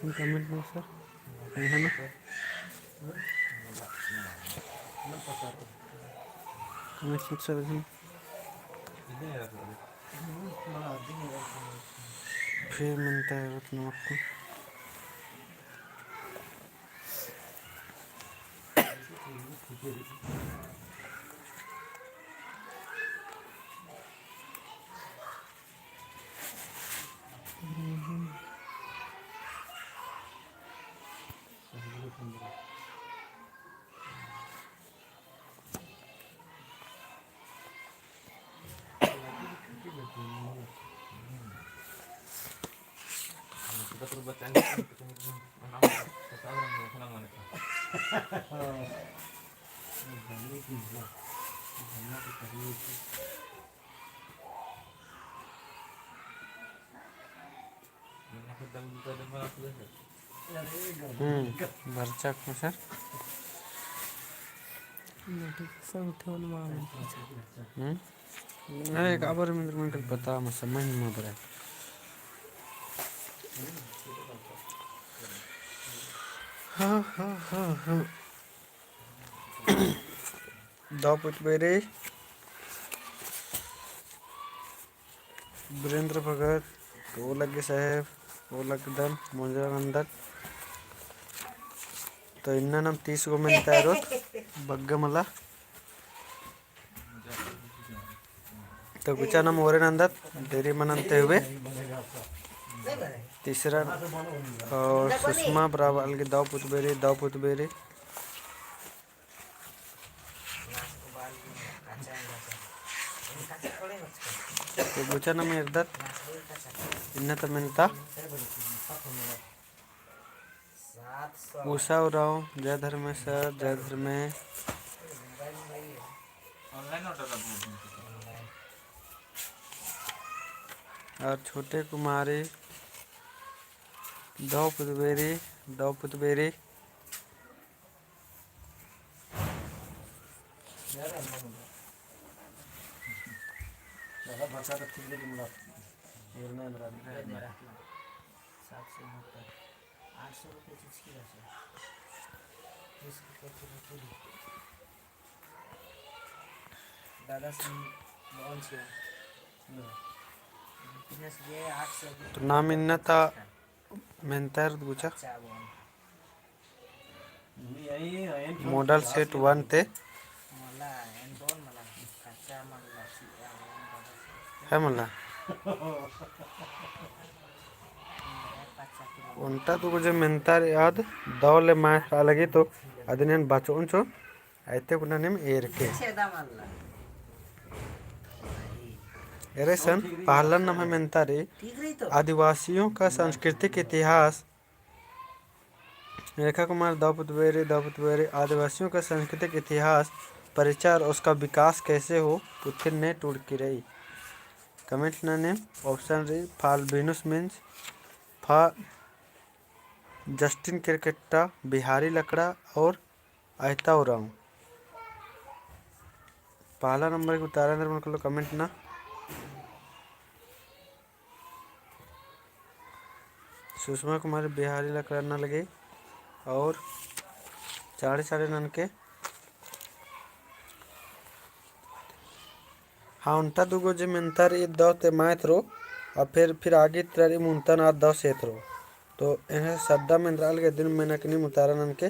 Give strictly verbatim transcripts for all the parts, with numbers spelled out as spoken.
Comment नू सर, है ना? Comment नू सर, फिर मिलता है रत्न आपको। हम्म, बरचक में सर। सब उठे वाला मामला। हम्म। अरे, काबर मिंदर मन कल पता, मैं समझ नहीं पड़ा। हाँ, हाँ, हाँ, हाँ। दौ पुतबेरी, वीरेंद्र भगत, ओ लग्गे साहेब, ओ लग्गदन, मोंजरा नंदत। तो इन्ना नम तीस गो मेन्ता एरोत, बग्गे मला। तो गुचा नम ओरे नंदत, देरी मनन्ते हुए। तीसरा, और सुषमा बराबर अलगे दौ पुतबेरी, दौ पुतबेरी। तो गुचा नम एरदत, इन्ना तो मेन्ता। उषा उराँव, जय धर्मेस सर, जय धर्मेस। और छोटे कुमारी, दौ पुतबेरी, दौ पुतबेरी। आठ सौ रुपये चीज की राशि। तीस रुपये की रोटी। दादा से बहुत अच्छी है। कितने से ये आठ सौ की। तो नाम इन्ना ता मेन्ता एरोत गुचा। अच्छा, वो। Model set one ते। है मला। ओन्टा दुगो जे मेन्ता रई आद दौ ले माय रआ लगी तो अदिन एन बचोन चो, अइते कुना नीम एरके। एरे सन पहला नम्है मेन्ता रई, आदिवासियों का सांस्कृतिक इतिहास। रेखा कुमारी दौ पुतबेरी, दौ पुतबेरी, आदिवासियों का सांस्कृतिक इतिहास, परिचय और उसका विकास कैसे हो, पुथिन ने टूड़की रई। Comment नने option रई, फा अल्बिनुस मिंज, फा जस्टिन केरकेट्टा, बिहारी लकड़ा और अहिता उराँव। पहला नंबर के उतारा एन्देर मनो कालो comment ना। सुषमा कुमारी बिहारी लकड़ा नना लगी और चाड़े चाड़े ननके। हाँ, ओन्टा दुगो जे मेन्ता रई दौ ते माय एथरो, और फिर, फिर आगे तरा रई मुन्ता ना दौ से एथरो। तो एन्ने सद्दा मेन्द्रा अलगे दिन मेनकनी उतारा ननके।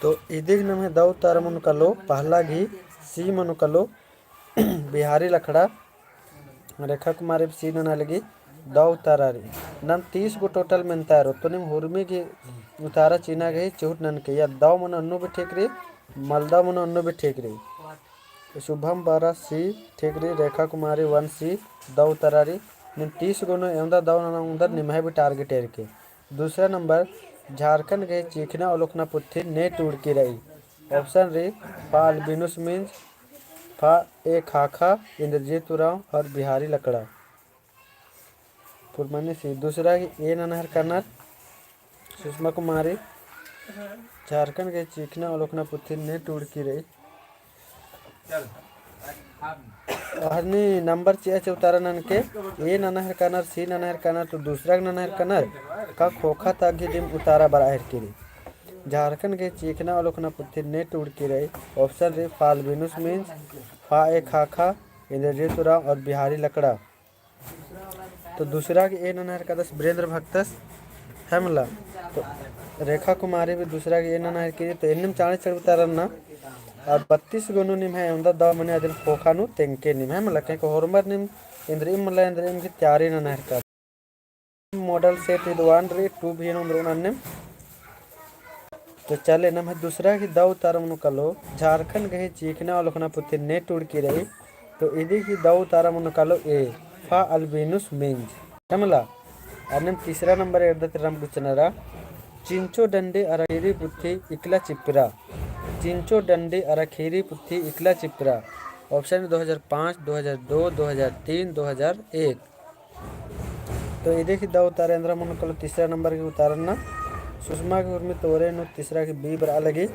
तो इदिग नम्है दौ उतारा मनो कालो, पहला गही C मनो कालो, बिहारी लकड़ा, रेखा कुमारी C नना लगी, दौ उतारा रई। नम तीस गो total मेन्ता एरोत, तो नीम हुरमी गही उतारा चिअना गही चिहुट ननके, या दौ मनो अन्नु भी ठीक रई, मलदौ मनो अन्नु भी ठीक रई। शुभम बारा C ठीक रई, रेखा कुमारी one C दौ उतारा रई। नीम तीस गो नू एवंदा दौ नना ओंगदर निम्है भी target एरके। दूसरा नंबर, झारखंड गही चीखना अवलोकना पुथी ने टूड़की रई। Option रई, फा अल्बिनुस मिंज, फा ए खाखा, इंद्रजीत उराँव और बिहारी लकड़ा। पुरमानी C, दूसरा A ननर कानर, सुषमा कुमारी, झारखंड गही चीखना अवलोकना पुथी ने टूड़की रई। हरनी नंबर चिआ चे उतारा ननके, ए नना हेरकानर, सी नना हेरकानर, तो दूसरा गे नना हेरकानर, का खोखा ता गही दिम उतारा बरआ हेरकी रई। झारखंड गही चीखना अवलोकना पुथी ने टूड़की रई। Option रई, फा अल्बिनुस मिंज, फा ए खाखा, इंद्रजीत उराँव और बिहारी लकड़ा। तो दूसरा गे ए नना हेरकादस बिरेंद्र भगतस, है मला। तो रेखा कुमारी भी दूसरा गे ए नना हेरकी रई, तो एन्नेम चाँड़े चाँड़े उतारा नना। और बत्तीस गो नू निम्है एवंदा दव मनी अदिन खोखा नू तेंगके नीम, है मला, काहे कि होरमर नीम एन्देरिम मला, एन्देरिम गही तैयारी नना हेरका। Model set इद one रई, two भी नू रओ नन्नेम। तो चले नम्है दूसरा गही दव उतारा मनो कालो, झारखंड गही चीखना अवलोकना पुथी ने टूड़की रई। तो इदी गही दव उतारा मनो कालो ए, फा अल्बिनुस मिंज। है मला, अन्नेम तीसरा नंबर एरदत राम गुचनरा, चिंचो डंडी अरा खीरी पुथी इकला चिप्रा। चिंचो डंडी अरा खीरी पुथी इकला चिप्रा। Option दो हज़ार पाँच, दो हज़ार दो, दो हज़ार तीन, दो हज़ार एक। तो इदी गही दव उतारा एन्दरा मनो कालो तीसरा नंबर गही उतारा नना। सुषमा गही उर्मी तोरे नू तीसरा गही B बरआ लगी।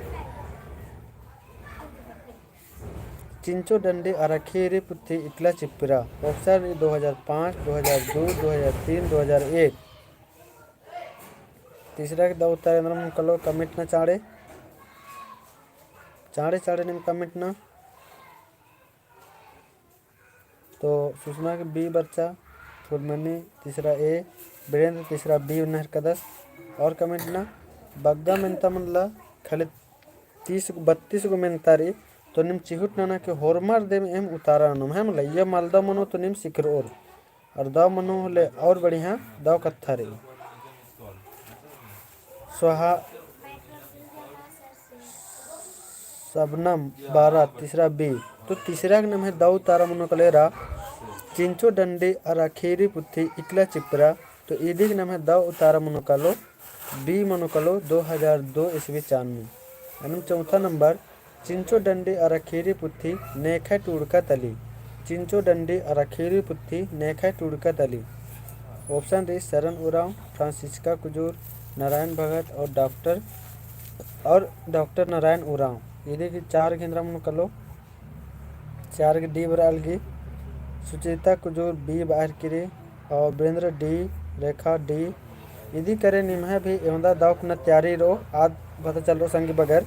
चिंचो डंडी अरा खीरी पुथी इकला चिप्रा। Option रई दो हज़ार पाँच, दो हज़ार दो, दो हज़ार तीन, दो हज़ार एक। तीसरा गही दव उतारा एन्दरा मनो कालो comment नना चाँड़े। चाँड़े चाँड़े नीम comment नना। तो सुषमा गही B बरचा, फुलमनी तीसरा A, बिरेंद्र तीसरा B नना हेरकादस। और comment नना, बग्गे मेन्ता मला खाली तीस गो, बत्तीस गो मेन्ता रई, तो नीम चिहुट नना कि होरमर दिम एम उतारा ननोम, है मला, इय्या मलदव मनो तो नीम सिखरओर। और दव मनो होले और बढ़िया दव कत्था रई। सोहा सबनम बारा तीसरा B। तो तीसरा गे नम्है दव उतारा मनो कालो एरा, चिंचो डंडी अरा खीरी पुथी इकला चिप्रा। तो इदी गे नम्है दव उतारा मनो कालो B मनो कालो दो हज़ार दो ईस्वी चान नू। अन्नेम चौथा नंबर, चिंचो डंडी अरा खीरी पुथी नेखय टूड़का तली। चिंचो डंडी अरा खीरी पुथी नेखय टूड़का तली। Option रई सरन उराँव, फ्रांसिस्का कुजूर, नारायण भगत और डॉक्टर, और डॉक्टर नारायण उराँव। इदी गही चार गे एन्दरा मनो कालो, चार गे D बरआ लगी। सुचिता कुजूर B बरआ हेरकी रई और बिरेंद्र D, रेखा D। इदी करे निम्है भी एवंदा दव कुना तैयारी रओ, आद पता चलरओ संगी बगर।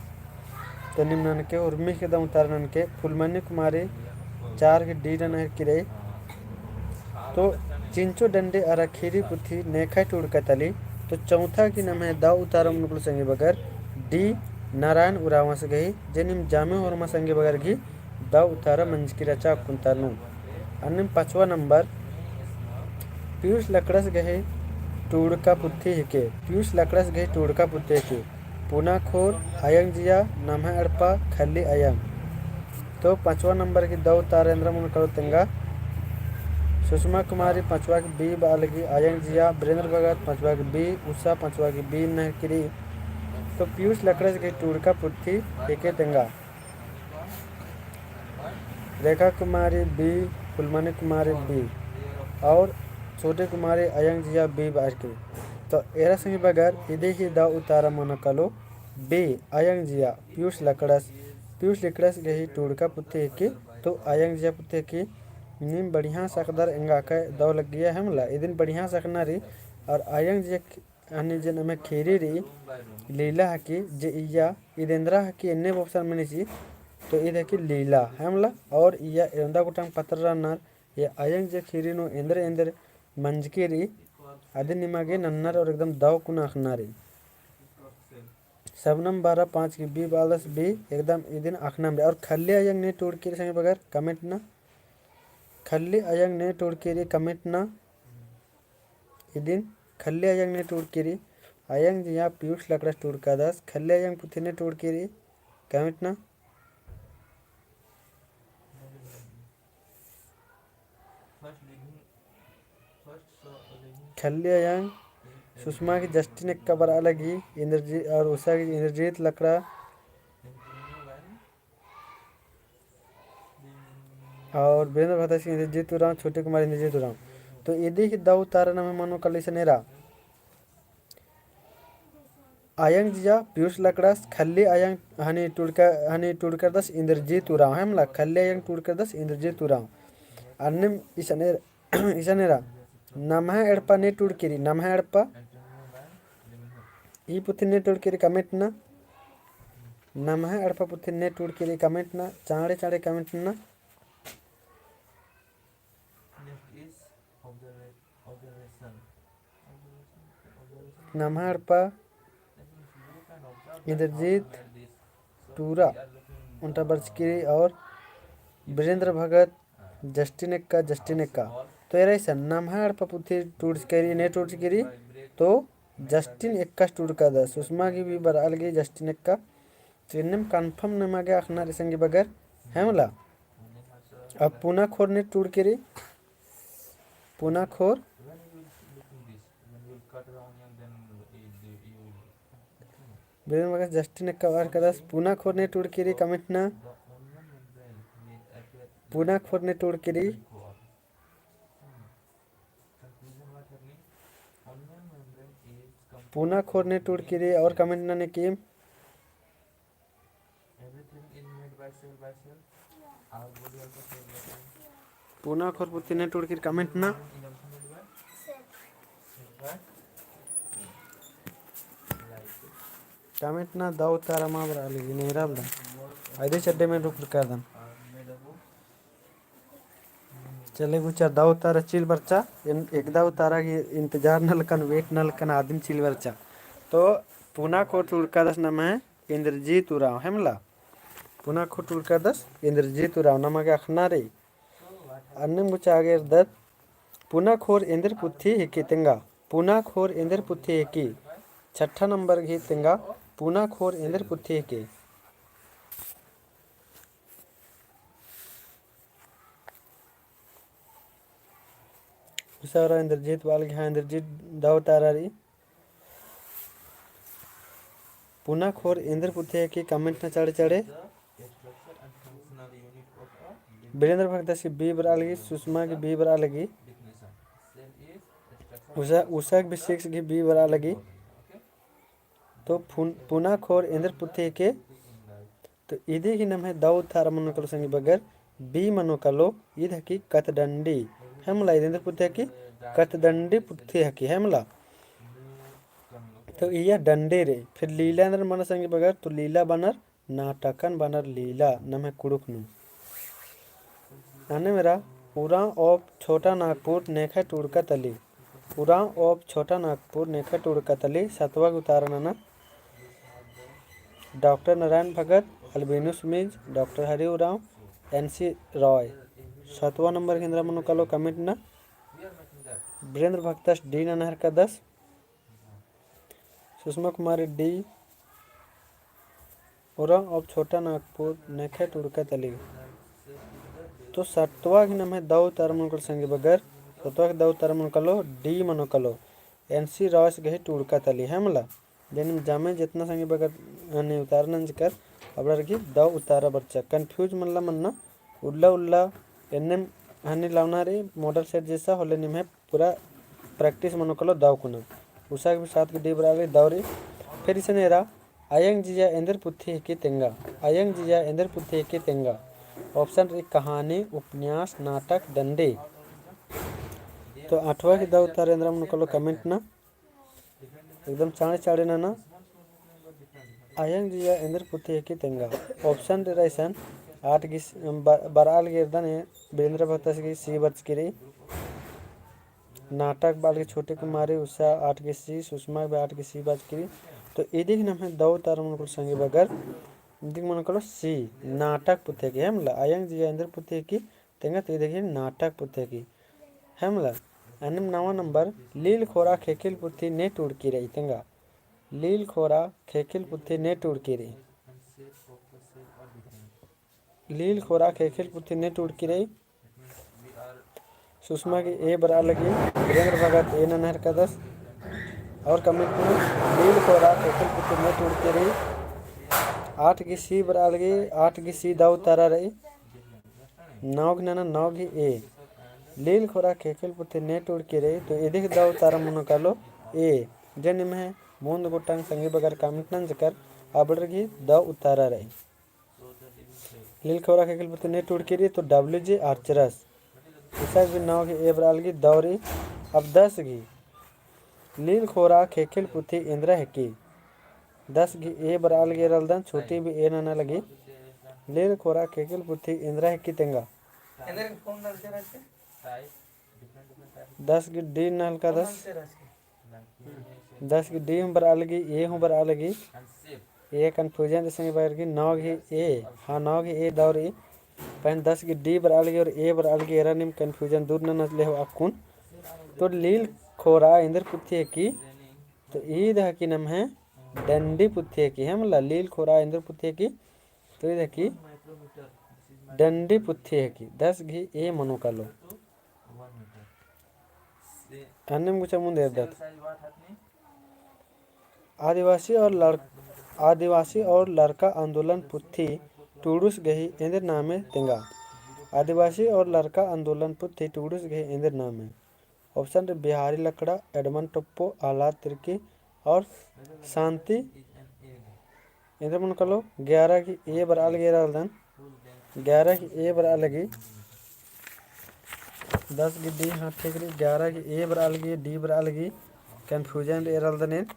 तो नीम ननके उर्मी गही दव उतारा ननके, फुलमनी कुमारी चार गही D नना हेरकी रई। तो चिंचो डंडी अरा खीरी पुथी नेखय टूड़का तली। तो चौथा गही नम्है दव उतारा मनो कालो संगी बगर D नारायण उराँवस गही, जे नीम जामे होरमा संगी बगर गही दव उतारा मंजकी रहचा अक्कुन ता नू। अन्नेम पाँचवा नंबर, पीयूष लकड़स गही टूड़का पुथी हिके, पीयूष लकड़स गही टूड़का पुथी हिके, पुना खोर, अयंग जिया, नम्है एड़पा, खल्ली अयंग। तो पाँचवा नंबर गही दव उतारा एन्दरा मनो कालो तेंगा। सुषमा कुमारी पाँचवा गही B बरआ लगी, अयंग जिया, बिरेंद्र भगत पाँचवा गही B, उषा पाँचवा गही B नना हेरकी रई। तो पीयूष लकड़स गही टूड़का पुथी हिके तेंगा। रेखा कुमारी B, फुलमनी कुमारी B और छोटी कुमारी अयंग जिया B बरआ हेरकी रई। तो एरा संगी बगर इदी गही दव उतारा मनो कालो B, अयंग जिया, पीयूष लकड़स, पीयूष लकड़स गही टूड़का पुथी हिके। तो अयंग जिया पुथी हिके। नीम बढ़िया से अख़दर एंगा अकय दव लग्गिया, है मला, इदिन बढ़िया से अख़ना रई। और अयंग जिया अन्ने जे नम्है खीरी रई, लीला हिके, जे इय्या, इद एन्दरा हिके एन्ने बक्सन मनी ची, तो इद हिके लीला, है मला, और इय्या एवंदा गुटंग पत्रा रअनर, इय्या अयंग जे खीरी नू एन्देर एन्देर मंजकी रई, अदिन निमा गे नन्नर और एकदम दव कुना अख़ना रई। सबनम बारा पाँच गही B बआलदस B, एकदम इदिन अख़नम रई। और खल्ली अयंग ने टूड़की रई संगी बगर comment नना। खल्ली अयंग ने टूड़की रई comment नना। इदिन खल्ली अयंग ने टूड़की रई, अयंग जिया पीयूष लकड़स टूड़कादस, खल्ली अयंग पुथी ने टूड़की रई, comment नना। खल्ली अयंग सुषमा गही जस्टिन एक्का बरआ लगी, इंद्रजीत और उषा गही इंद्रजीत लकड़ा। और वीरेंद्र भगतस गही इंद्रजीत उराँव, छोटी कुमारी इंद्रजीत उराँव। तो इदी गही दव उतारा नम्है मनो कालो इसन एरा। अयंग जिया पीयूष लकड़ास, खल्ली अयंग हनी टूड़का, हनी टूड़करदस इंद्रजीत उराँव, है मला, खल्ली अयंग टूड़करदस इंद्रजीत उराँव। अन्नेम इसन एर-, इसन एरा, नम्है एड़पा ने टूड़की रई, नम्है एड़पा। ई पुथी ने टूड़की रई comment नना। नम्है एड़पा पुथी ने टूड़की रई comment नना, चाँड़े चाँड़े comment नना। नम्है एड़पा इंद्रजीत टूरा ओन्टा बरचकी रई और वीरेंद्र भगत जस्टिन एक्का, जस्टिन एक्का। तो एरा इसन नम्है एड़पा पुथी टूड़चकी रई, ने टूड़चकी रई, तो जस्टिन एक्कास टूड़कादस, सुषमा गही भी बरआ लगी जस्टिन एक्का। तो एन्नेम confirm नमा गे अख़ना रई संगी बगर, है मला। अब पुना खोर ने टूड़की रई, पुना खोर। वीरेंद्र भगत जस्टिन एक्का बरचकादस, पुना खोर ने टूड़की रई comment नना। पुना खोर ने टूड़की रई। पुना खोर ने टूड़की रई और comment नना नेकिम। पुना खोर पुथी ने टूड़की रई comment नना। Comment नना, दव उतारा मा बरआ लगी, नेहरा बलदन। अइदे चड्डे में रुक रुका दन। चले गुचा दव उतारा चिल बरचा, एन-, एक दव उतारा की इंतजार नलकन, wait नलकन आदिम चिल बरचा। तो पुना खोर टूड़कादस नम्है इंद्रजीत उराँव, है मला। पुना खोर टूड़कादस इंद्रजीत उराँव, नमा गे अख़ना रई। अन्नेम गुचा आगे एरदत, पुना खोर एन्देर पुथी हिकी तेंगा। पुना खोर एन्देर पुथी हिकी। छठा नंबर गही तेंगा, पुना खोर एन्देर पुथी हिकी। उसारा इंद्रजीत बआ लगी, हाँ, इंद्रजीत दव उतारा रई। पुना खोर एन्देर पुथी हिकी comment नना चाड़े चाड़े। वीरेंद्र भगतस गही B बरआ लगी, सुषमा गही B बरआ लगी। उषा, उषा गही भी six गही B बरआ लगी। तो पुन-, पुना खोर एन्देर पुथी हिकी। तो इदी गही नम्है दव उतारा मनो कालो संगी बगर, B मनो कालो, ईद हिकी कतडंडी। है मला, ईद एन्देर पुथी हिकी, कतडंडी पुथी हिकी, है मला। तो इया डंडी रई, फिर लीला एन्देर मनो संगी बगर, तो लीला बअनर नाटकन, बअनर लीला, नम्है कुँड़ुख़ नू। अन्नेम एरा, उराँव of छोटा नागपुर नेखय टूड़का तली। उराँव of छोटा नागपुर नेखय टूड़का तली, सतवा गही उतारा नना। डॉक्टर नारायण भगत, अल्बिनुस मिंज, डॉक्टर हरि उराँव, एन सी रॉय। सतवा नंबर गही एन्दरा मनो कालो comment नना। वीरेंद्र भगतस D नना हेलरकादस। सुषमा कुमारी D, उराँव of छोटा नागपुर नेखय टूड़का तली। तो सतवा गही नम्है दव उतारा मनो कालो संगी बगर, सतवा गही दव उतारा मनो कालो, D मनो कालो, एन सी रॉयस गही टूड़का तली, है मला। जनिम जामे जेतना संगी बगर हनी उतारा नंजकर, अबड़ार गही दव उतारा बरचा। Confuse मल्ला मन्ना, उल्ला उल्ला एन्नेम हनी लावना रई, model set जैसा होले निम्है पूरा practice मनो कालो दव कुना। उषा गही भी सात गही D बरआ लगी, दव रई। फिर इसन एरा, अयंग जिया एन्देर पुथी हिकी तेंगा। अयंग जिया एन्देर पुथी हिकी तेंगा। Option रई कहानी, उपन्यास, नाटक, डंडी। तो आठवा गही दव उतारा एन्दरा मनो कालो comment नना। एकदम चाँड़े चाँड़े नना। अयंग जिया एन्देर पुथी हिकी तेंगा। Option रई इसन, आठ गही स-, ब-, बरआ लगी एरदन, वीरेंद्र भगतस गही C बरचकी रई। नाटक बरआ लगी छोटी कुमारी, उषा आठ गही C, सुषमा भी आठ गही C बरचकी रई। तो इदी गही नम्है दव उतारा मनो कालो संगी बगर, इदी गही मनो कालो C, नाटक पुथी हिकी, है मला, अयंग जिया एन्देर पुथी हिकी तेंगा, तो इदी गही नाटक पुथी हिकी, है मला। अन्नेम नवा नंबर, लील खोरा ख़ेख़ेल पुथी ने टूड़की रई तेंगा। लील खोरा ख़ेख़ेल पुथी ने टूड़की रई। लील खोरा ख़ेख़ेल पुथी ने टूड़की रई। सुषमा गही A बरआ लगी, वीरेंद्र भगत A नना हेलरकादस। और comment नू, लील खोरा ख़ेख़ेल पुथी ने टूड़की रई। आठ गही C बरआ लगी, आठ गही C दव उतारा रई। नौ गही नना, नौ गही A। लील खोरा ख़ेख़ेल पुथी ने टूड़की रई, तो इदी गही दव उतारा मनो कालो A। जे निम्है मुन्द गोटंग संगी बगर comment नंजकर अबड़र गही दौ उत्तरा रई। लील खोरा ख़ेख़ेल पुथी ने टूड़की रई तो W G Archerus। इसाक भी नौ गही A बरआ लगी दौ रई। अब दस गही लील खोरा ख़ेख़ेल पुथी एन्दरा हिकी। दस गही A बरआ लगी एरा लगदन, छोटी भी A नना लगी। लील खोरा ख़ेख़ेल पुथी एन्दरा हिकी तेंगा। दस गही D नलका दस। दस गही D हूँ बरआ लगी, A हूँ बरआ लगी। A confusion दे संगी बगर गही नौ गही A, हाँ, नौ गही A दौ रई। पहें दस गही D बरआ लगी और A बरआ लगी, एरा नीम confusion दूर नना लेहो अक्कुन। तो लील खोरा एन्देर पुथी हिकी, तो ईद हिकी नम्है डंडी पुथी हिकी, है मला, लील खोरा एन्देर पुथी हिकी, तो ईद हिकी डंडी पुथी हिकी, दस गही A मनो कालो। अन्नेम गुचा मुन्द एरदत। आदिवासी और लड़-, आदिवासी और लड़का आंदोलन पुथी टूड़ुस गही एन्देर नामे तेंगा। आदिवासी और लड़का आंदोलन पुथी टूड़ुस गही एन्देर नामे। Option रई बिहारी लकड़ा, एडमंड टोप्पो, आह्लाद तिर्की और शांति। एन्देर मनो कालो, ग्यारह गही A बरआ लगी एरा लगदन। ग्यारह गही A बरआ लगी। दस गही D, हाँ, ठीक रई। ग्यारह गही A बरआ लगी, D बरआ लगी। Confusion रई एरा लगदन एन।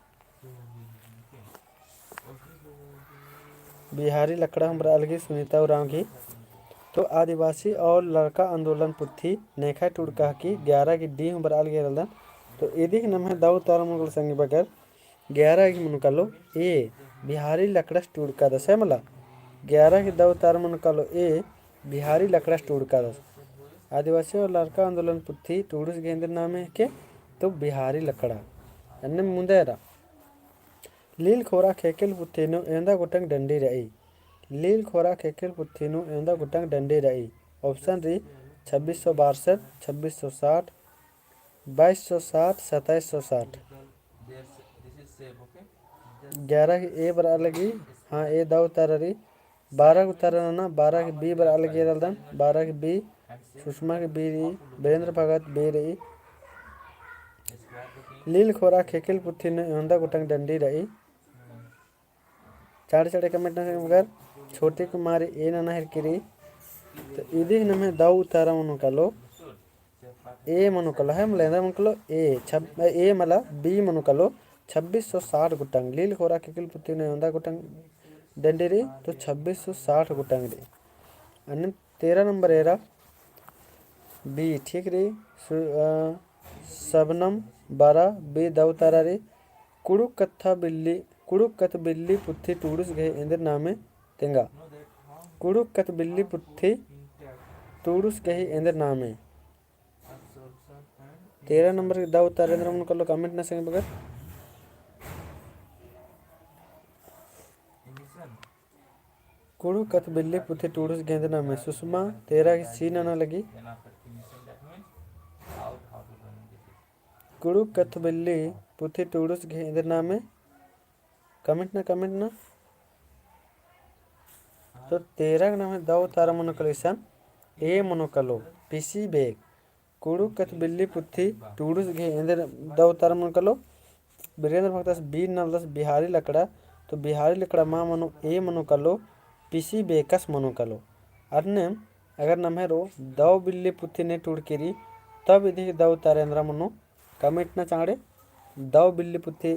बिहारी लकड़ा हूँ बरआ लगी, सुनीता उराँव गही। तो आदिवासी और लड़का आंदोलन पुथी नेखय टूड़का हिकी, ग्यारह गही D हूँ बरआ लगी एरा लगदन। तो इदिक नम्है दौ उत्तरा मनो कालो संगी बगर, ग्यारह गही मनो कालो A, बिहारी लकड़स टूड़कादस, है मला। ग्यारह गही दौ उत्तरा मनो कालो A, बिहारी लकड़स टूड़कादस। आदिवासी और लड़का आंदोलन पुथी टूड़ुस गही एन्देर नामे हिके, तो बिहारी लकड़ा। अन्नेम मुन्दा एरा। लील खोरा ख़ेख़ेल पुथी नू एवंदा गोटंग डंडी रई। लील खोरा ख़ेख़ेल पुथी नू एवंदा गोटंग डंडी रई। Option रई छब्बीस सौ बासठ, छब्बीस सौ साठ, बाईस सौ साठ, सताईस सौ साठ। ग्यारह गही A बरआ लगी, हाँ, A दौ उत्तरा रई। बारह गही उत्तरा नना, बारह गही B बरआ लगी एरा लगदन, बारह गही B, सुषमा गही B रई, वीरेंद्र भगत B रई। लील खोरा ख़ेख़ेल पुथी नू एवंदा गोटंग डंडी रई। चाड़े चाड़े comment नना संगी बगर, छोटी कुमारी A नना हिरकी रई। तो इदिक नम्है दौ उत्तरा मनो कालो A मनो कालो, है मला, एन्देर मनो कालो A, छब-, A मला B मनो कालो, छब्बीस सौ साठ गोटंग। लील खोरा ख़ेख़ेल पुथी नू एवंदा गोटंग डंडी रई, तो छब्बीस सौ साठ गोटंग रई। अन्नेम तेरह नंबर एरा B, ठीक रई। सु-, अ, शबनम बरा B दौ उत्तरा रई। कुँड़ुख़ कत्था बिल्ली, कुँड़ुख़ कत्थ बिल्ली पुथी टूड़ुस गही एन्देर नामे तेंगा। कुँड़ुख़ कत्थ बिल्ली पुथी टूड़ुस गही एन्देर नामे। तेरह नंबर गही दौ उत्तरा एन्देर मनो कालो comment नना संगी बगर। कुँड़ुख़ कत्थ बिल्ली पुथी टूड़ुस गही एन्देर नामे। सुषमा तेरह गही C नना लगी। कुँड़ुख़ कत्थ बिल्ली पुथी टूड़ुस गही एन्देर नामे। Comment नना, comment नना। तो तेरह गही नम्है दौ उत्तरा मनो कालो इसन A मनो कालो, पिसी बेग। कुँड़ुख़ कत्थ बिल्ली पुथी टूड़ुस गही एन्देर दौ उत्तरा मनो कालो। वीरेंद्र भगतस B नलदस बिहारी लकड़ा, तो बिहारी लकड़ा मा मनो, A मनो कालो, पिसी बेकस मनो कालो। अन्नेम अगर नम्है रओ दौ बिल्ली पुथी ने टूड़की रई, तब इदिक दौ उत्तरा एन्दरा मनो comment नना चाँड़े। दौ बिल्ली पुथी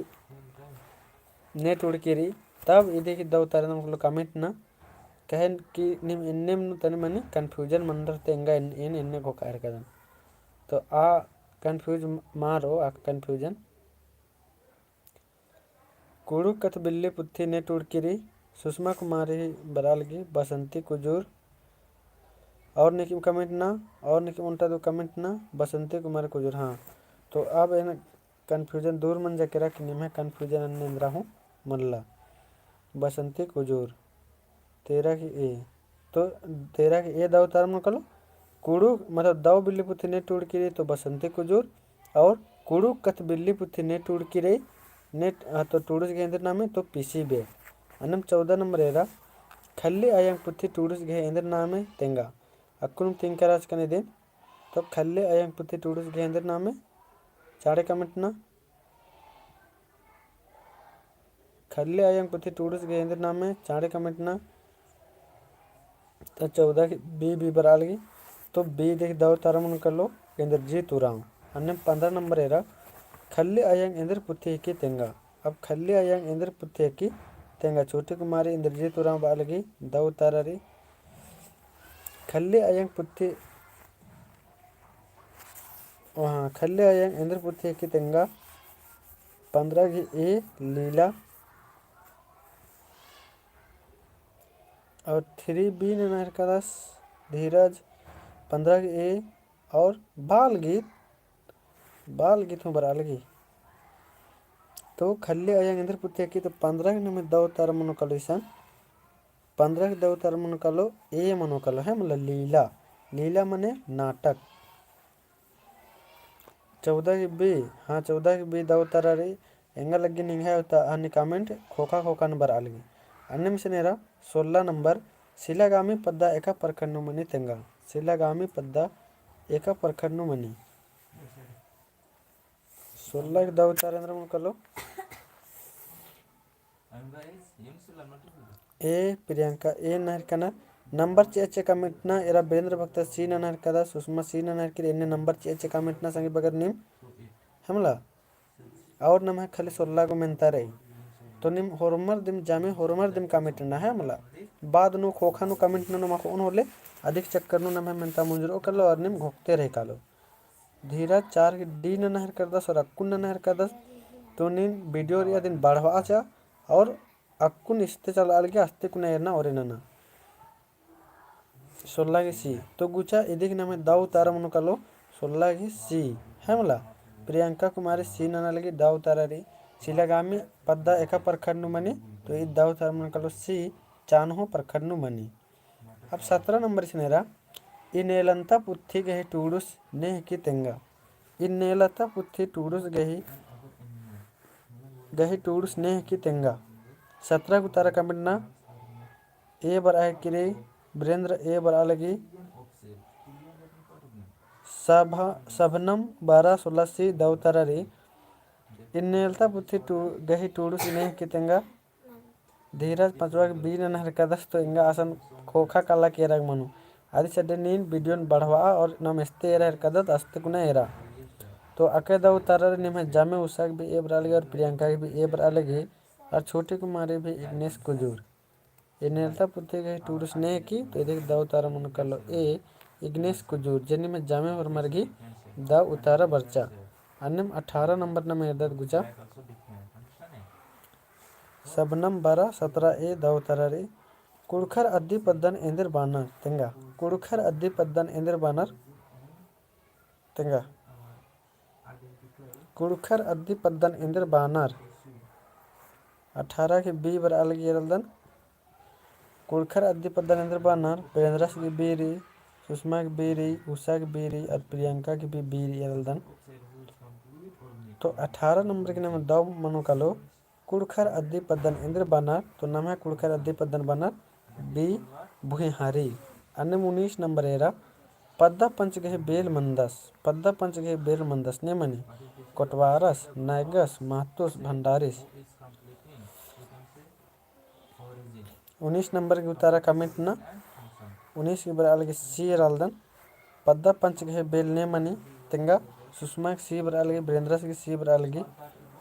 ने टूड़की रई, तब इदिक दौ उत्तरा एन्दरा मनो comment नना। कहेन कि नीम एन्नेम नू तनी मनी confusion मनर ते एंगा एन-, एन-, एन्ने घोखार कदन। तो आ confuse म-, मा रओ, आ confusion। कुँड़ुख़ कत्थ बिल्ली पुथी ने टूड़की रई, सुषमा कुमारी बरआ लगी, बसंती कुजूर। और नीकिम comment नना, और नीकिम ओन्टा दू comment नना, बसंती कुमारी कुजूर, हाँ। तो अब एन confusion दूर मंजा केरा कि निम्है confusion अन्ने एन्दरा हूँ मल्ला। बसंती कुजूर, तेरह की A। तो तेरह की A दौ उत्तरा मनो कालो। कुँड़ुख़, मतलब दौ बिल्ली पुथी ने टूड़की रई तो बसंती कुजूर, और कुँड़ुख़ कत्थ बिल्ली पुथी ने टूड़की रई, ने, हाँ, तो टूड़ुस गही एन्देर नामे तो पिसी बेग। अन्नेम चौदह नंबर एरा, खल्ली अयंग पुथी टूड़ुस गही एन्देर नामे तेंगा। अक्कुन तिंका रहचकन इदिन। तो खल्ली अयंग पुथी टूड़ुस गही एन्देर नामे, चाँड़े comment नना। खल्ली अयंग पुथी टूड़ुस गे एन्देर नामे चाँड़े comment ना। तो चौदह की B, B बरआ लगी। तो B देखी दौ उतारा मनो कालो इंद्रजीत उराँव। अन्नेम पन्द्रह नंबर एरा, खल्ली अयंग एन्देर पुथी हिकी तेंगा। अब खल्ली अयंग एन्देर पुथी हिकी तेंगा। छोटी कुमारी इंद्रजीत उराँव बआ लगी दौ उतारा रई। खल्ली अयंग पुथी, ओ हाँ, खल्ली अयंग एन्देर पुथी हिकी तेंगा। पन्द्रह की A लीला। और three B नना हेरकदस धीरज, पन्द्रह की A और बाल गीत, बाल गीत हूँ बरआ लगी। तो खल्ली अयंग एन्देर पुथी हिकी तो पन्द्रह की नम्है दौ उतारा मनो कालो इसन, पन्द्रह की दौ उतारा मनो कालो A मनो कालो है मला लीला, लीला मने नाटक। चौदह की B, हाँ, चौदह की B दौ उतारा रई। एंगा लग्गी निंग्है उता-, अन्ने comment खोखा खोखा नू बरआ लगी। अन्नेम इसन एरा सोलह नंबर, सिलागामी पद्दा एका प्रखंड नू मनी तेंगा। सिलागामी पद्दा एका प्रखंड नू मनी। सोलह की दौ उतारा एन्देर मनो कालो। ए प्रियंका, A नना हेरकनर। नंबर चिआ चिआ comment ना, एरा वीरेंद्र भक्त C नना हेरकदस, सुषमा C नना हेरकी रई, एन्ने नंबर चिआ चिआ comment ना संगी बगर नीम, है मला। और नम्है खल्ली सोलह गो मेन्ता रई। तो नीम होरमर दिम जामे, होरमर दिम comment ना, है मला। बाद नू खोखा नू comment ना नू मखोन होले, अधिक चक्कर नू नम्है मेन्ता मुंजरो कालो और नीम घोखते रई कालो। धीरज चार की D नना हेरकदस और अक्कुन नना हेरकदस। तो नीन video रई अदिन बढ़वा चा और अक्कुन इस्ते चलआ लगी, अस्ते कुना एरना ओरे नना। सोलह की C। तो गुचा इदिक नम्है दौ उतारा मनो कालो सोलह की C, है मला। प्रियंका कुमारी C नना लगी दौ उतारा रई। सिलागामी पद्दा एका प्रखंड नू मनी, तो ई दौ उतारा मनो कालो C, चान्हो प्रखंड नू मनी। अब सतरा नंबर इसन एरा, इन्नेलन्ता पुथी गही टूड़ुस ने हिकी तेंगा। इन्नेलन्ता पुथी टूड़ुस गही, गही टूड़ुस ने हिकी तेंगा। सतरा गो उतारा comment ना, A बरआ हेरकी रई, वीरेंद्र A बरआ लगी। सभा-, सभनम बारह सोलह C दौ उतारा रई। इन्नेलन्ता पुथी टू-, गही टूड़ुस ने हिकी तेंगा। धीरज पाँचवा की B नना हेरकदस। तो एंगा असन खोखा काला केरक मनो। अदी चड्डे नीन video न बढ़वा और नम इस्ते एरा हेरकदत अस्ते कुना एरा। तो अक्कु दौ उतारा रई, निम्है जामे उषा की भी A बरआ लगी और प्रियंका की भी A बरआ लगी और छोटी कुमारी भी इग्नेस कुजूर। इन्नेलन्ता पुथी गही टूड़ुस ने हिकी, तो इदिक दौ उतारा मनो कालो A, इग्नेस कुजूर, जे निम्है जामे होरमर गही दौ उतारा बरचा। अन्नेम अठारह नंबर नम एरदत गुचा। सबनम बारह सतरा A दौ उतारा रई। कुँड़ुख़र अद्दी पद्दन एन्देर बानर तेंगा। कुँड़ुख़र अद्दी पद्दन एन्देर बानर तेंगा। कुँड़ुख़र अद्दी पद्दन एन्देर बानर। अठारह की B बरआ लगी एरलदन। कुँड़ुख़र अद्दी पद्दन एन्देर बानर, पेंद्रस की B रई, सुषमा की B रई, उषा की B रई, और प्रियंका की भी B रई एरलदन। तो अठारह नंबर की नम दौ मनो कालो, कुँड़ुख़र अद्दी पद्दन एन्देर बानर, तो नम्है कुँड़ुख़र अद्दी पद्दन बानर B भुइँहारी। अन्नेम उन्नीस नंबर एरा, पद्दा पंच गही बेल मंदस, पद्दा पंच गही बेल मंदस ने मनी, कोटवारस, नायगस, महतोस, भंडारिस। उन्नीस नंबर की उतारा comment ना, उन्नीस की बरआ लगी C एरलदन। पद्दा पंच गही बेल ने मनी तेंगा, सुषमा की C बरआ लगी, वीरेंद्रस की C बरआ लगी।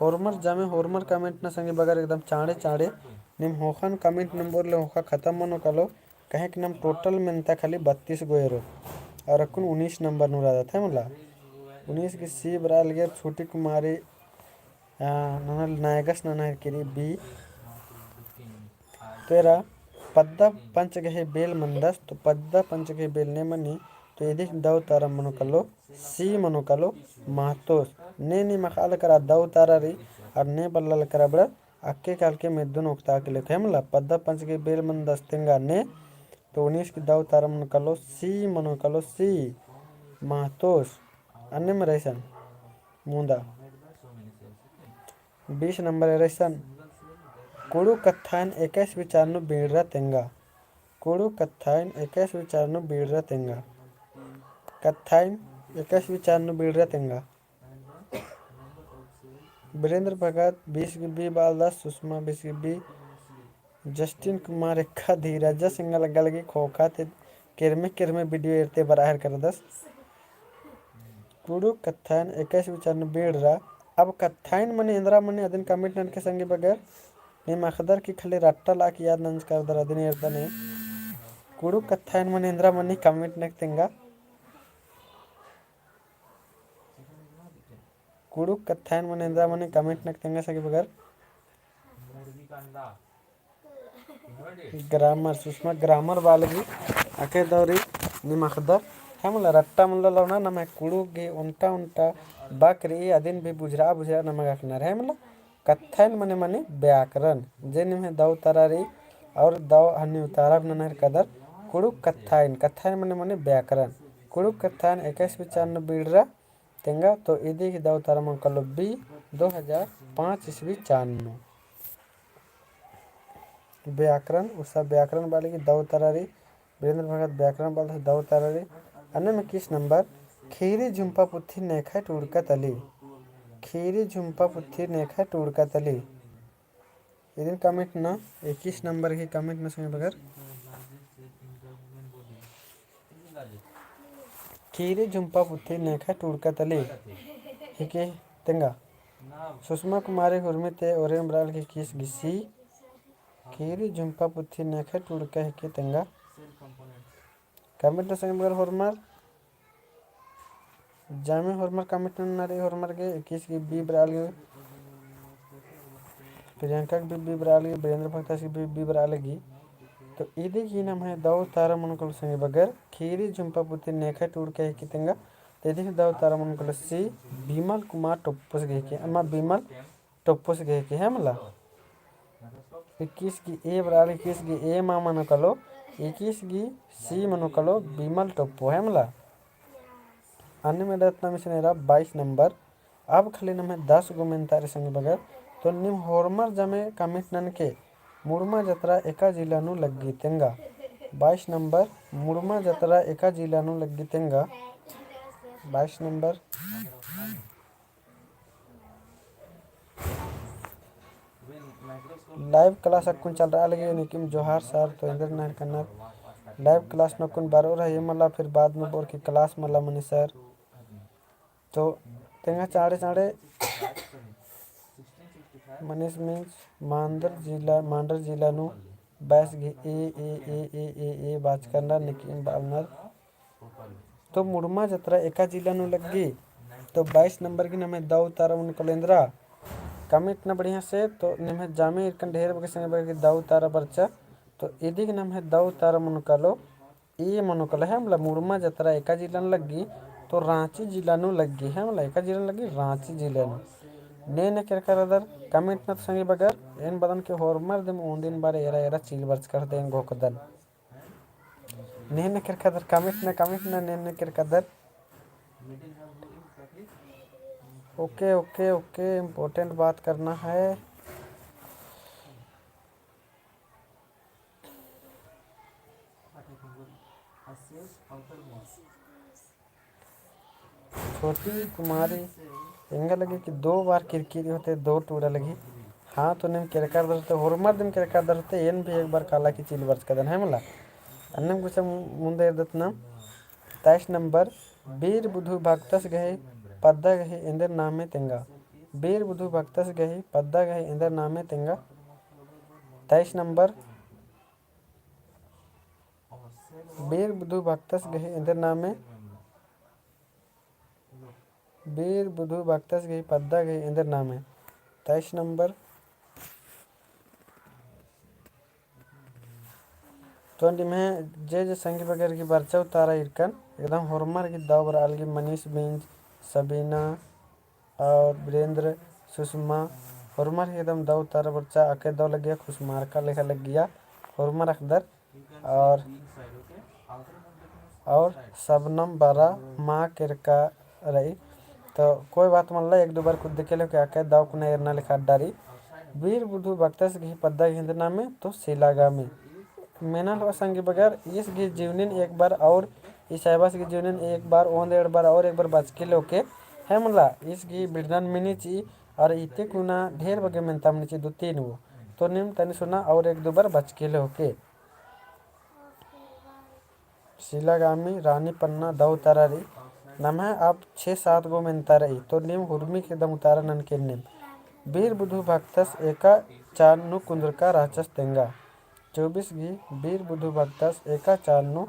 होरमर जामे होरमर comment ना संगी बगर एकदम चाँड़े चाँड़े। नीम होखन comment नंबर ले होखा खतम मनो कालो, काहे कि नम total मेन्ता खाली बत्तीस गो एरो। और अक्कुन उन्नीस नंबर नू रअदत है मला। उन्नीस की C बरआ लगी, छोटी कुमारी आ, नना नायगस नना हेरकी रई B। तो एरा पद्दा पंच गही बेल मंदस, तो पद्दा पंच गही बेल ने मनी, तो इदिक दौ उतारा मनो कालो, C मनो कालो, महतोस। ने नीम अख़आ लकरा दौ उतारा रई, और ने बल्ला लकरा बड़ा अक्के काल के मेद्दुन ओक्ता के लेखे मला, पद्दा पंच गही बेल मंदस तेंगा ने, तो उन्नीस की दौ उतारा मनो कालो, C मनो कालो, C, महतोस। अन्नेम रई इसन मुदा। बीस नंबर एरा इसन। कुँड़ुख़ कत्थाइन एकासे विचार नू बीड़रा तेंगा। कुँड़ुख़ कत्थाइन एकासे विचार नू बीड़रा तेंगा। कत्थाइन एकासे विचार नू बीड़रा तेंगा। वीरेंद्र भगत बीस गे बी बआलदस, सुषमा बीस गे बी, जस्टिन कुमार एका, धीरज सिंह लग्गा लगी खोखा ती केरमे केरमे video एरते बरआ हेर करदस। कुँड़ुख़ कत्थाइन एकाईस गे बी चार नू बीड़रा। अब कत्थाइन मने एन्दरा मने अदिन comment ननके संगी बगर। नीम अख़दर की खाली रट्टा लाके याद नंजकदर अदिन एरदन। कुँड़ुख़ कत्थाइन मने एन्दरा मने comment ननके तेंगा। कुँड़ुख़ कत्थाइन मने एन्दरा मने comment ननके तेंगा संगी बगर। Grammar, सुषमा grammar बआ लगी, अकय दौरी नीम अख़दर, है मला रट्टा मला लौना, नम्है कुँड़ुख़ गे ओन्टा ओन्टा बक रई, अदिन भी बुझरआ बुझरआ नमन अख़नर, है मला। कत्थाइन मने मनी व्याकरण, जे निम्है दौ तरा रई, और दौ हन्नी उतारा भी ननर कदर, कुँड़ुख़ कत्थाइन, कत्थाइन मने मनी व्याकरण, कुँड़ुख़ कत्थाइन एकाईस गे बी चार नू बीड़रा, तेंगा। तो इदी गही दौ तरा मनो कालो बी, दो हजार पाँच ईस्वी चान नू। व्याकरण, उसा व्याकरण बआ लगी दौ तरा रई, वीरेंद्र भगत व्याकरण बआलदस दौ तरा रई। अन्नेम इक्कीस नंबर, खीरी झुम्पा पुथी नेखय टूड़का तली। खीरी झुम्पा पुथी नेखय टूड़का तली। इदिन comment नना, इक्कीस नंबर गही comment नना संगी बगर। खीरी झुम्पा पुथी नेखय टूड़का तली हिके तेंगा। सुषमा कुमारी हुरमी ती ओरेम बरआ लगी इक्कीस गे सी। खीरी झुम्पा पुथी नेखय टूड़का हिके तेंगा। Comment नना संगी बगर होरमर। जामे होरमर comment नना रई, होरमर गे इक्कीस गे बी बरआ लगी, प्रियंका गे भी बी बरआ लगी, वीरेंद्र भगतस गे भी बी बरआ लगी। तो इदी गही नम्है दौ तरा मनो कालो संगी बगर, खीरी झुम्पा पुथी नेखय टूड़का हिके तेंगा। तो इदी गही दौ तरा मनो कालो सी, बिमल कुमार टोप्पोस गे हिके, अम्मा बिमल टोप्पोस गे हिके, है मला। इक्कीस गे ए बरआ लगी, इक्कीस गे ए मा मनो कालो, इक्कीस गे सी मनो कालो, बिमल टोप्पो, है मला। अन्नेम एदत नाम इसन एरा बाईस नंबर। अब खाली नम्है दस गो मेन्ता रई संगी बगर। तो नीम होरमर जामे comment ननके, मुड़मा जतरा एका जिला नू लग्गी तेंगा। बाईस नंबर, मुड़मा जतरा एका जिला नू लग्गी तेंगा। बाईस नंबर। Live class अक्कुन चलरआ लगी, निकिम जोहार sir, तो एन्देर नहर कन्नर। Live class नू अक्कुन बरओर है, ये मला फिर बाद में बोर की class मला मनी sir। तो तेंगा चाँड़े चाँड़े मनीष मिंज मांदर जिला, मांडर जिला नू बाईस गे ए, ए, ए बाचकन निकिम बअनर। तो मुड़मा जतरा एका जिला नू लग्गी। तो बाईस नंबर गही नम्है दौ तरा मनो कालो एन्दरा। Comment नना बढ़िया से, तो निम्है जामे ईरकन ढेर बग्गे संगी बगर गही दौ तरा बरचा। तो इदी गही नम्है दौ तरा मनो कालो, ई मनो कालो है मला, मुड़मा जतरा एका जिला नू लग्गी, तो राँची जिला नू लग्गी है मला, एका जिला नू लग्गी, राँची जिला नू। ने ने केरका रअदर comment नना तो संगी बगर, एन बअदन कि होरमर दिम ओन्दिन बार एरा एरा चील बरचकर देन घोकदन। ने ने केरका रअदर comment नना, comment नना, ने ने केरका रअदर। OK, OK, OK, important बात करना है। छोटी कुमारी एंगा लगी कि दो बार किरकिरी होते दो टूड़ा लगी। हाँ, तो नीम केरका रअदर होते, होरमर दिम केरका रअदर होते, एन भी एक बार काला की चील बरचकदन है मला। अन्नेम कुछ मुन्दे एरदत नाम। तेईस नंबर, बीर बुधु भक्तस गही पद्दा गही एन्देर नामे तेंगा। बीर बुधु भक्तस गही पद्दा गही एन्देर नामे तेंगा। तेईस नंबर, बीर बुधु भक्तस गही एन्देर नामे, बीर बुधु भक्तस गही पद्दा गही एन्देर नामे। तेईस नंबर। तो निम्है जे जे संगी बगर गही बरचा उतारा ईरकन, एकदम होरमर गही दौ बरआ लगी, मनीष मिंज, सबीना, और वीरेंद्र, सुषमा, होरमर एकदम दौ तरा बरचा, अकय दौ लग्गिया, खुसमारका लेखा लग्गिया, होरमर अख़दर, और, और सबनम बरा मा केरका रई। तो कोई बात मल्ला, एक दो बार कुद्दके लेके अकय दौ कुना एरना लेखा अड्डा रई। बीर बुधु भक्तस गही पद्दा गही एन्देर नामे, तो सिलागामी। मेना होआ संगी बगर, ईस गही जीवनिन एक बार और, ई साहेबस गही जीवनिन एक बार, ओन्द एंड़ बार और एक बार बचकी लोके, है मला, ईस गही बिड़दन मिनी ची, और इते कुना ढेर बग्गे मेन्ता मनी ची दो तीन गो। तो नीम तनी सुना और एक दो बार बरचकी ले होके। शीला गामी, रानी पन्ना, दौ उतारा रई। नम्है अब छे सात गो मेन्ता रई, तो नीम हुरमी के दम उतारा ननके नीम। बीर बुधु भक्तस एका चान नू कुन्दुरका रहचस तेंगा। चौबीस गही बीर बुधु भक्तस एका चान नू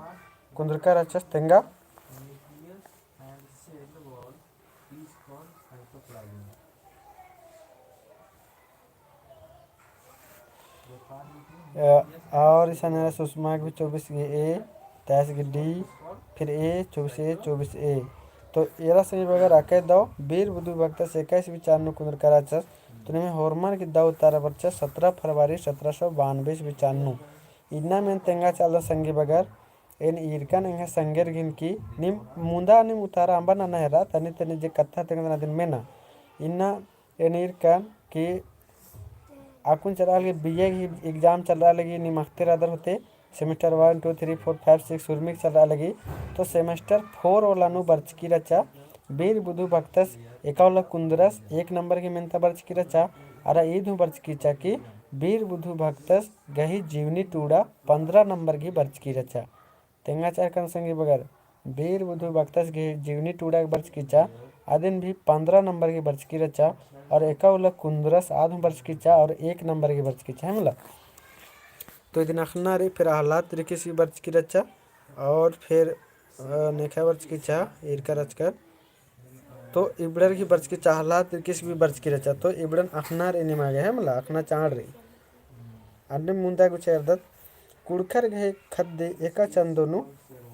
कुन्दुरका रहचस तेंगा। अ, और इसन एरा सुषमा के भी चौबीस गही A, तेईस गही D, फिर A, चौबीस A, चौबीस A। तो एरा संगी बगर अकय दौ बीर बुधु भक्तस एकाईस भी चान नू कुन्दुरका रहचस, तो निम्है होरमर गही दौ उतारा बरचस सत्रह फरवरी सत्रह सौ बानबे भी चान नू। इन्ना मेन तेंगा चालदन संगी बगर, एन ईरकन एंग्है संगेर गहिन की नीम मुन्दा नीम उतारा अम्बा नना हेरा, तनी तनी जे कत्था तेंगदन अदिन मेना। इन्ना एन ईरकन कि अक्कुन चलरआ लगी, B A गही exam चलरआ लगी, नीम अख़ते रअदर होले, semester one, two, three, four, five, six उर्मिक चलरआ लगी। तो semester four वाला नू बरचकी रहचा, बीर बुधु भक्तस एका उल्ला कुन्दुरस एक नंबर गही मेन्ता बरचकी रहचा, अरा ईद हूँ बरचकी रहचा कि बीर बुधु भक्तस गही जीवनी टूड़ा पन्द्रह नंबर गही बरचकी रहचा। तेंगा चारकन संगी बगर, बीर बुधु भक्तस गही जीवनी टूड़ा गही बरचकी रहचा, अदिन भी पन्द्रह नंबर गही बरचकी रहचा, और एका उल्ला कुन्दुरस आद हूँ बरचकी रहचा, और एक नंबर गही बरचकी रहचा, है मला। तो इदिन अख़ना रई, फिर अहलाद तिर्कीस गही बरचकी रहचा, और फिर, अ, नेखा बरचकी रहचा, ईरका रहचकर। तो इबड़र गही बरचकी रहचा, अहलाद तिर्कीस गही बरचकी रहचा, तो इबड़न अख़ना रई निमा गे, है मला, अख़ना चाड़ रई। अन्नेम मुन्दा गुचा एरदत, कुँड़ुख़र गही ख़द्द एका चन्दो नू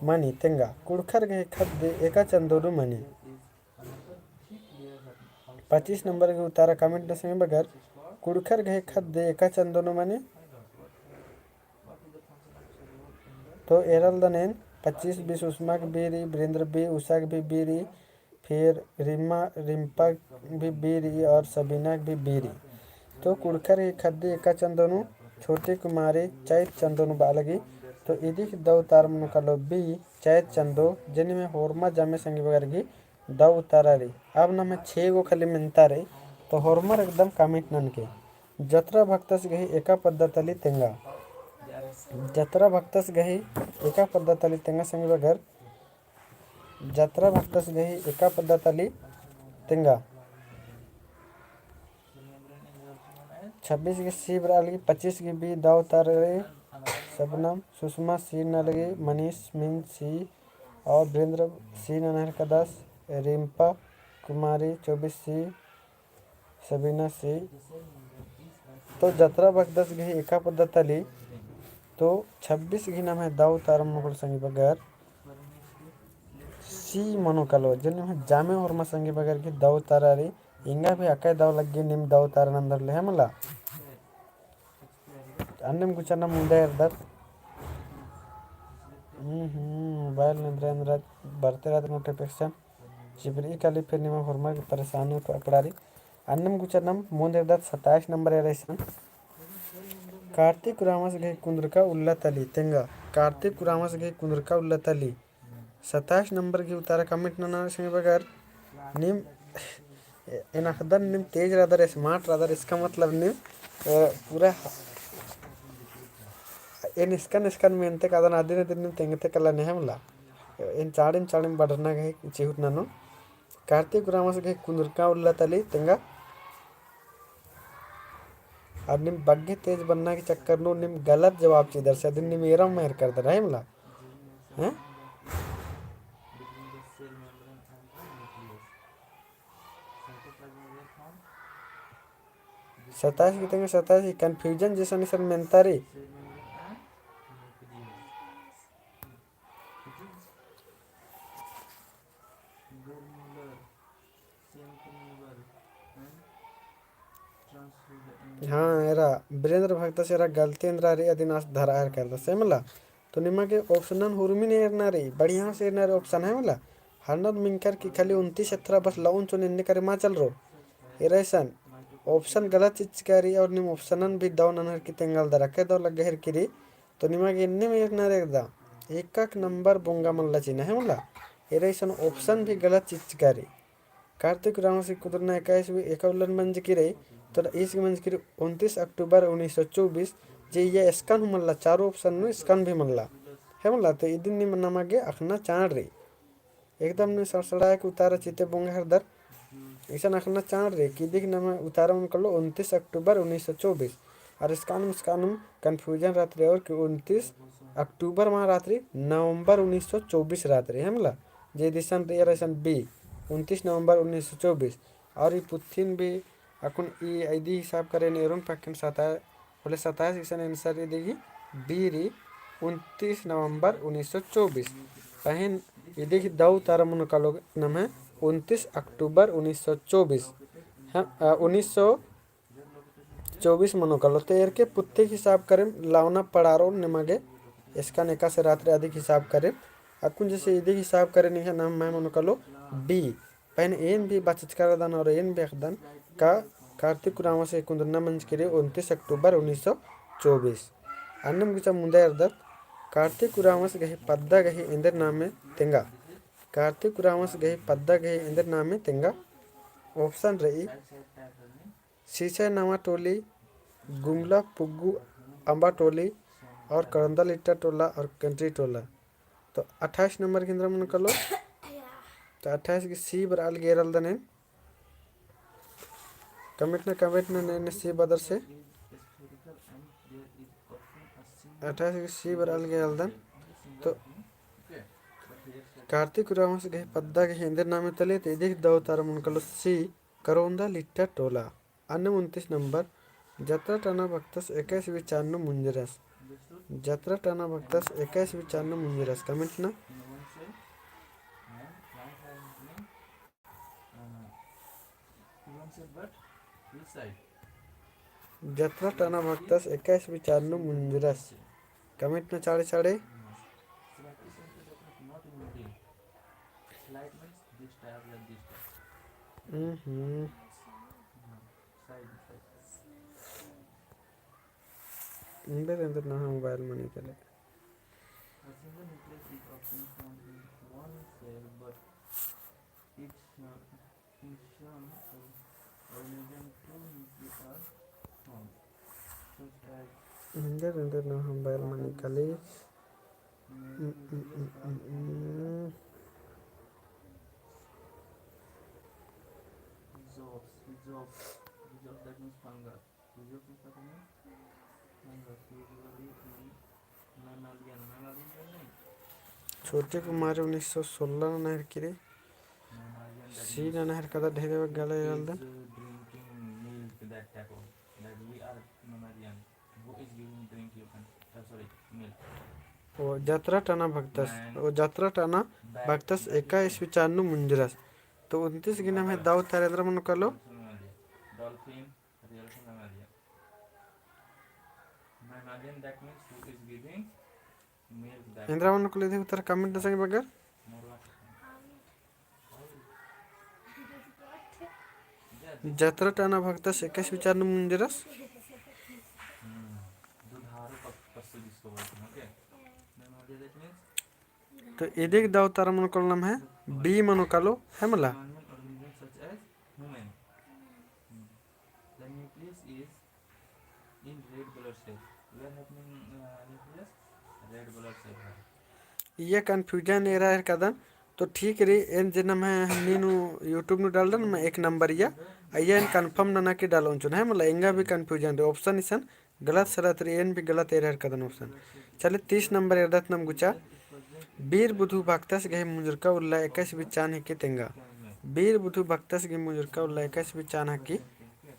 मनी तेंगा, कुँड़ुख़र गही ख़द्द एका चन्दो नू मनी। पच्चीस नंबर गही उतारा comment नना संगी बगर, कुँड़ुख़र गही ख़द्द एका चन्दो नू मनी। तो एरालदन एन, पच्चीस बी सुषमा गही बी रई, वीरेंद्र बी, उषा गही बी रई, फिर रिम्मा, रिम्पा गही बी रई और सबीना गही बी रई। तो कुँड़ुख़र गही ख़द्द एका चन्दो नू, छोटी कुमारी चैत चन्दो नू बआ लगी। तो इदी गही दौ उतारा मनो कालो B, चैत चन्दो, जे निम्है होरमा जामे संगी बगर गही दौ उतारा रई। अब नम्है छे गो खाली मेन्ता रई, तो होरमर एकदम comment ननके। जतरा भक्तस गही एका पद्दा तली तेंगा। जतरा भक्तस गही एका पद्दा तली तेंगा संगी बगर। जतरा भक्तस गही एका पद्दा तली तेंगा। छब्बीस गही C बरआ लगी, पच्चीस गही B दौ उतारा रई, शबनम, सुषमा C नना लगी, मनीष मीन C, और वीरेंद्र C नना हेलरकदस, रिम्पा कुमारी चौबीस C, सबीना C। तो जतरा भक्तस गही एका पद्दा तली, तो छब्बीस गही नम्है दौ उतारा मनो कालो संगी बगर C मनो कालो, जे निम्है जामे होरमा संगी बगर गही दौ उतारा रई, एंगा भी अकय दौ लग्गी नीम दौ उतारा नन्दर ले, है मला। अन्नेम गुचा नम मुन्दा एरदत। हम्म, हम्म, mobile नू एन्दरा एन्दरा बरते रअदत notification। चिपरी काली फिर निमा होरमर गही परेशानी उठा पड़ा रई। अन्नेम गुचा नम मुन्दा एरदत सत्ताईस नंबर एरा इसन। कार्तिक उराँवस गही कुन्दुरका उल्ला तली तेंगा। कार्तिक उराँवस गही कुन्दुरका उल्ला तली। सत्ताईस नंबर गही उतारा comment नना संगी बगर। नीम, एन अख़दन नीम तेज रअदर, smart रअदर, इसका मतलब नीम, अ, पूरा एन इसकन इसकन मेनते कादन अदिन अदिन नीम तेंगते काला ने, है मला। एन चाड़िम चाड़िम बढ़रना गही चिहुट ननो। कार्तिक उराँवस गही कुन्दुरका उल्ला तली तेंगा। और नीम बग्गे तेज बनना के चक्कर नू नीम गलत जवाब चिअदर से अदिन नीम एरम मेर करदर, है मला। हैं? सत्ताईस गही तेंगा, सत्ताईस गही confusion जैसन इसन मेन्ता रई। हाँ, एरा वीरेंद्र भगतस एरा गलती एन्दरा रई अदिन आस धरआ हेलरकदस, है मला। तो निमा गे option नन हुरमिन एरना रई, बढ़िया से एरना रई option, है मला। हन्नर मिंकर की खाली उनतीस एथरा बस लउन चोन एन्ने करे मा चलरो। एरा इसन option गलत चिच्चका रई और नीम option नन भी दौ ननर की तेंगालदर अकय दौ लग्गा हेलरकी रई। तो निमा गे एन्ने मेर नर एरदा, एकक नंबर बोंगा मल्ला चिना, है मला। एरा इसन option भी गलत चिच्चका रई। कार्तिक उराँवस गही कुन्दुरना एका ईस्वी एका उल्लन मंजकी रई, तो ईस गही मंजकी रई उनतीस अक्टूबर उन्नीस सौ चौबीस, जे इय्या एसकन हूँ मल्ला, चारों option नू एसकन भी मल्ला। है मल्ला, तो इदिन नीम नमा गे अख़ना चाड़ रई। एकदम नीम सड़सड़ाय के उतारा चिते बोंगा हेरदर। इसन अख़ना चाड़ रई कि इदिक नमा उतारा मनो कालो उनतीस अक्टूबर उन्नीस सौ चौबीस। और एसकन एसकन confusion रहत रई और कि उनतीस अक्टूबर मल रहत रई, नवंबर उन्नीस सौ चौबीस रहत रई, है मल्ला। जे इदिसन रई, इसन B, उनतीस नवंबर उन्नीस सौ चौबीस। और ई पुत्थिन भी अक्कुन ई इदी हिसाब करेन एरोन पक्कन सता-, होले सताईस, इसन answer इदी गही B रई, उनतीस नवंबर उन्नीस सौ चौबीस। पहें इदी गही दौ उतारा मनो कालो नम्है उनतीस अक्टूबर उन्नीस सौ चौबीस। हाँ, अ, उन्नीस सौ चौबीस मनो कालो। तो एरके पुत्ती हिसाब करेम लावना पड़ारो निमा गे एसकन एकासे रहत रई अदिक हिसाब करेम। अक्कुन जैसे इदिक हिसाब करेम निंग्है नम्है मनो कालो B। पहें एन भी बचचका रअदन और एन भी अख़दन का कार्तिक उराँवस गही कुन्दुरना मंजकी रई उनतीस अक्टूबर उन्नीस सौ चौबीस। अन्नेम गुचा मुन्दा एरदत, कार्तिक उराँवस गही पद्दा गही एन्देर नामे तेंगा। कार्तिक उराँवस गही पद्दा गही एन्देर नामे तेंगा। Option रई, सीसय नवा टोली, गुमला पुग्गु अम्बा टोली और करंदा लिट्टा टोला और कंट्री टोला। तो अट्ठाईस नंबर गही एन्द्रा मनो कालो। तो अट्ठाईस गही C बरआ लगी एरालदन एन। Comment ना, comment ना, ने, ने C बअदर से। अट्ठाईस गही C बरआ लगी एरालदन। तो कार्तिक उराँवस गही पद्दा गही एन्देर नामे तली, तो इदिक दौ उतारा मनो कालो C, करौंदा लिट्टा टोला। अन्नेम उनतीस नंबर, जतरा टाना भक्तस एका ईस्वी चान नू मुंजरस। जतरा टाना भक्तस एका ईस्वी चान नू मुंजरस। Comment ना। जतरा टाना भक्तस एका ईस्वी चान नू मुंजरस। Comment ना चाड़े चाड़े। हम्म। एन्देर एन्देर नम्है mobile मनी तले। एन्देर एन्देर नम्है mobile मनी काली। छोटे कुमारी उन्नीस सौ सोलह नना हेरकी रई। C नना हेरकदन ढेरे बग्गे एरालदन। ओ जतरा टाना भक्तस, ओ जतरा टाना भक्तस एका ईस्वी चान नू मुंजरस। तो उनतीस गही नम्है दौ उतारा एन्द्रा मनो कालो। एन्द्रा मनो कालो इदी उतारा comment नू संगी बगर। जतरा टाना भक्तस एका ईस्वी चान नू मुंजरस। तो इदिक दौ उतारा मनो कालो नम्है B मनो कालो, है मला। इय्या confusion एरा हेरकदन, तो ठीक रई, एन जे नम्है हमनी नू YouTube नू डालदन, मैं एक नंबर इय्या, इय्या एन confirm नना की डालोन चुन, है मला, एंगा भी confusion रई, option इसन गलत सरत रई, एन भी गलत एरा हेरकदन option। चले, तीस नंबर एरदत नाम गुचा। बीर बुधु भक्तस गही मुंजरका उल्ला एका ईस्वी चान हिकी तेंगा। बीर बुधु भक्तस गही मुंजरका उल्ला एका ईस्वी चान हिकी।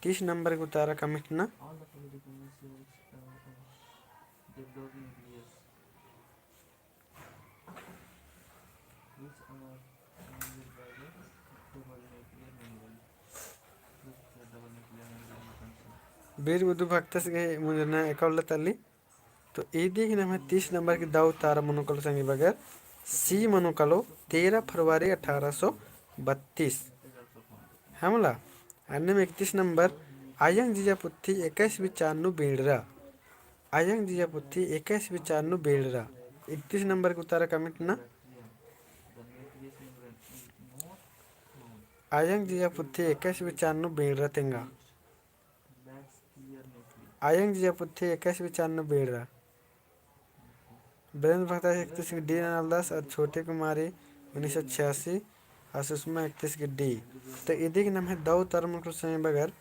तीस नंबर गही उतारा comment ना। बीर बुधु भक्तस गही मुंजरना एका उल्ला तली। तो इदी गही नम्है तीस नंबर गही दौ उतारा मनो कालो संगी बगर, C मनो कालो, तेरह फरवरी अठारह सौ बत्तीस। है मला, अन्नेम इकतीस नंबर, अयंग जिया पुथी एका ईस्वी चान नू बेड़रा। अयंग जिया पुथी एका ईस्वी चान नू बेड़रा। इकतीस नंबर गही उतारा comment ना। अयंग जिया पुथी इक्कीस विचार नू बीड़रा तेंगा। अयंग जिया पुथी इक्कीस विचार नू बीड़रा। बिरेंद्र भगता इकतीस गे D नना लगदस और छोटी कुमारी उन्नीस सौ छियासी और सुषमा इकतीस गे D। तो इदिक नम्है दौ उतारा मनो कालो संगी बगर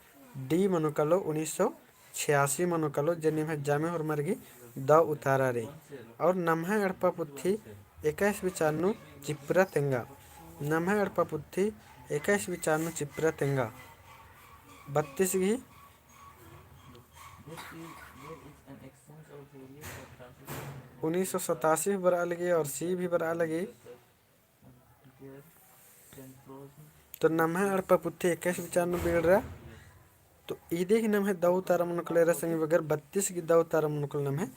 D मनो कालो उन्नीस सौ छियासी मनो कालो जे निम्है जामे होरमर गे दौ उतारा रई। और नम्है एड़पा पुथी इक्कीस विचार नू चिप्रा तेंगा। नम्है एड़पा पुथी इक्कीस विचार नू चिप्रा तेंगा। बत्तीस गे उन्नीस सौ सतासी बरआ लगी और C भी बरआ लगी। तो नम्है एड़पा पुथी इक्कीस विचार नू बीड़रा। तो इदिक नम्है दौ उतारा मनो कालो एरा संगी बगर बत्तीस गे दौ उतारा मनो कालो नम्है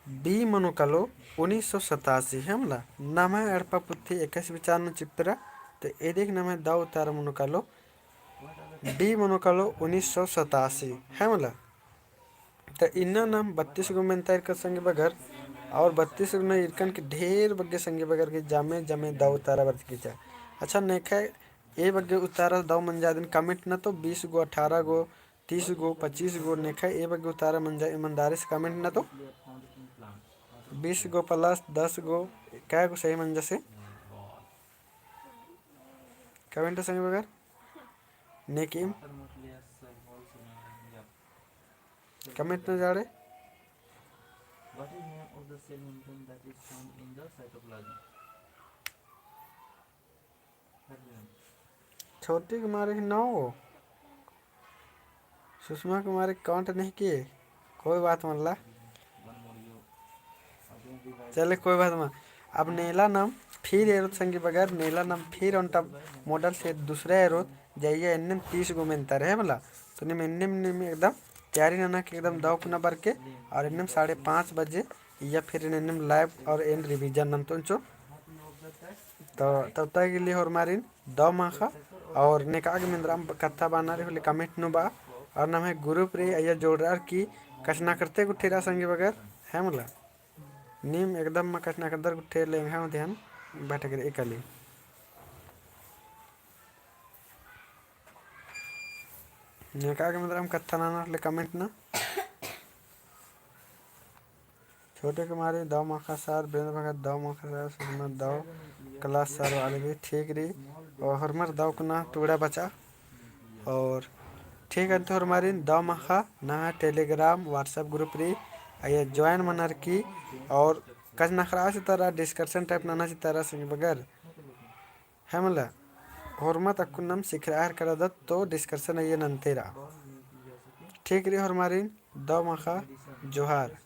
B मनो कालो उन्नीस सौ सतासी, है मला। नम्है एड़पा पुथी इक्कीस विचार नू चिप्रा। तो इदिक नम्है दौ उतारा मनो कालो D मनो कालो उन्नीस सौ सतासी, है मला। तो इन्ना नाम बत्तीस गो मेन्ता एरका संगी बगर, और बत्तीस गो ना एरकन के ढेर बग्गे संगी बगर गे जामे जामे दौ उतारा बरचकी चा। अच्छा, नेखा ए बग्गे उतारा दौ मंजा दिन comment ना तो बीस गो, अठारह गो, तीस गो, पच्चीस गो, नेखा ए बग्गे उतारा मंजा ईमानदारी से comment ना तो बीस गो plus दस गो, कै गो सही मंजा से comment संगी बगर। नेकिम comment ना जाड़े। What is name of the cell membrane that is found in the cytoplasm? छोटी कुमारी नौ, सुषमा कुमारी count नहीं की, कोई बात मल्ला। चले, कोई बात मा। अब नेला नाम फिर एरोत संगी बगर, नेला नाम फिर ओन्टा model से दूसरा एरोत, जइया एन्नेम तीस गो मेन्ता रई मला। तो नीम एन्नेम, नीम एकदम तैयारी नना के एकदम दौ कुना बरके, और एन्नेम साढ़े पाँच बजे या फिर एन्नेम live और एन revision नन्तोन चो। तो तब तक के लिए होरमारिन दौ माखा, और नेका गे मेंदराम कत्था बअना रई होले comment नू बआ, और नम्है group रई अइय्या जोड़रअर की कछनखरते गुट्ठी रआ संगी बगर, है मला। नीम एकदम मा कछनखरदर गुट्ठी ले एंग्है ध्यान भटकरई काली। नेका गे मेंदराम कत्था नना होले comment ना। छोटे कुमारी दौ माखा sir, बिरेंद्र भगत दौ माखा sir, सुषमा दौ class sir वाले भी ठीक रई। और होरमर दौ कुना टुड़ा बचा। और ठीक है, तो होरमारिन दौ माखा ना Telegram, WhatsApp group रई, अइय्या join मनर की। और कछनखरआ चितारा, discussion type नना चितारा संगी बगर, है मला। होरमत अक्कुन नाम सिखरआ हेलरकदत तो discussion अइय्या नन्ते रआ। ठीक रई होरमारिन दौ माखा, जोहार।